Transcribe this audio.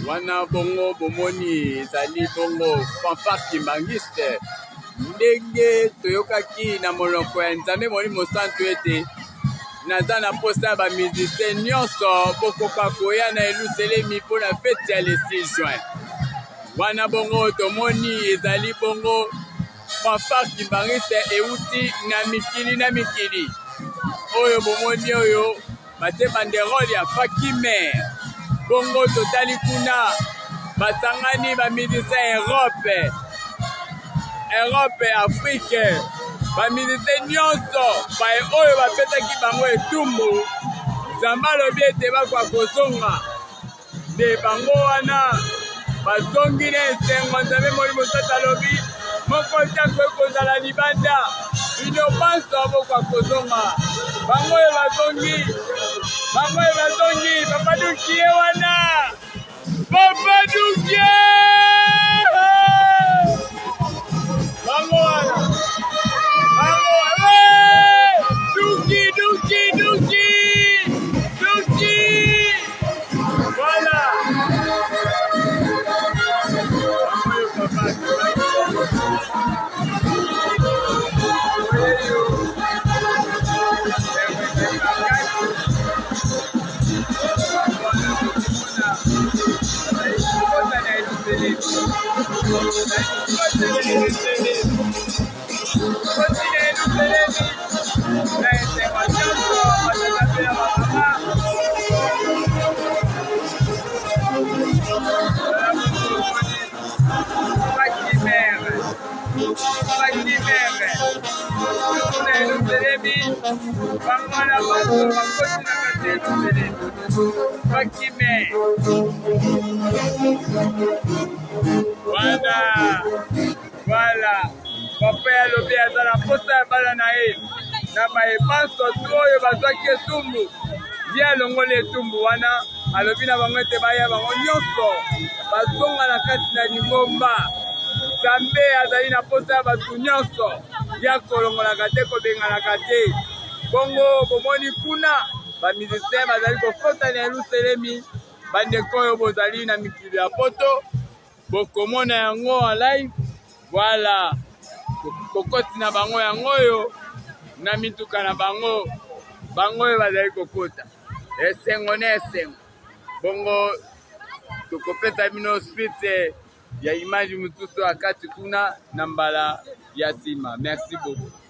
Wana bongo bomoni ezali bongo fanfare kimbanguiste ndenge toyokaki na monoko ya Nzambe Molimo Santu ete naza na mposa ya bamusicien nyonso bokoka koya na Yelusalemi mpo na feti ya le 6 juin. Wana bongo tomoni ezali bongo fanfare kimbanguiste euti na mikili na mikili oyo bomoni oyo batie banderole ya Fakime. Bongo totali kuna basangani ba musiciens Europe, Europe, Afrique, ba musiciens nyonso baye oyo bapesaki bango etumbu. Nzambe alobi ete bakoka kozonga Nde bango wana bazongi na esengo. Nzambe Molimo Santu alobi, moko te akoki kozala libanda, bino banso bokoka kozonga. Bango oyo bazongi, bango oyo bazongi, Papa Duki ye wana, Papa Duki! Bango wana, bango wana, Duki, Duki, Duki, Duki! Voilà. Voilà. Voilà. Papa ya lobi aza na posa ya bana na ye na baye banso tu oyo bazwaki etumbu ye alongoli etumbu wana alobi na bango ete baya bango nyonso bazonga na kati na lingomba nzambe azali na posa ya bato nyonso ye akolongolaka te kobenganaka te bongo bomoni kuna bamizisien bazali kokota na yelusalemi bandeko oyo bozali na mikili ya poto bokomona yango en live voilà kokoti na bango yango oyo na mituka na bango bango oyo bazali kokota esengo na esengo bongo tokopesa bino suite ya image mosusu ya kati kuna na mbala ya nsima merci beaucoup.